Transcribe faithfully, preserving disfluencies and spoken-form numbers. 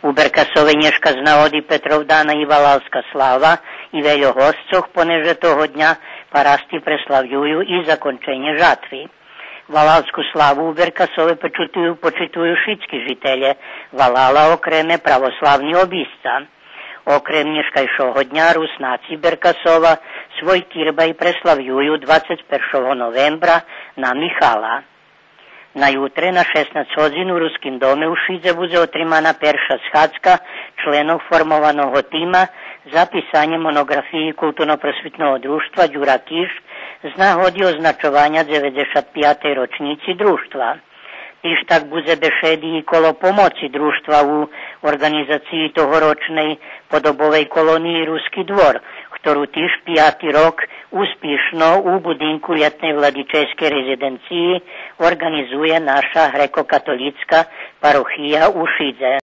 У Беркасове нєшка з нагоди Петровдана и Валалска слава и вельо госцох, понеже того дня парасти преславюю и законченє жатви. Валалску славу у Беркасове почутую, почитую шицки жителє Валала, окреме православни обисца. Окрем нєшкайшого дня Руснаци Беркасова свой кирбай преславюю двацец першого новембра на Михала. На ютре на шеснац годзин у Руским доме у Шидзе будзе отримана перша схадзка членох формованого тима за писанє моноґрафиї Културно-просвитного дружтва „Дюра Киш” з нагоди означованя дзеведзешат пиятей рочнїци дружтва. Тиж так будзе бешеди и коло помоци дружтва у орґанизациї тогорочней подобовей колониї „Руски двор”, хтору тиж пияти рок успишно у будинку лєтней владичейскей резиденциї орґанизує наша грекокатолїцка парохия у Шидзе.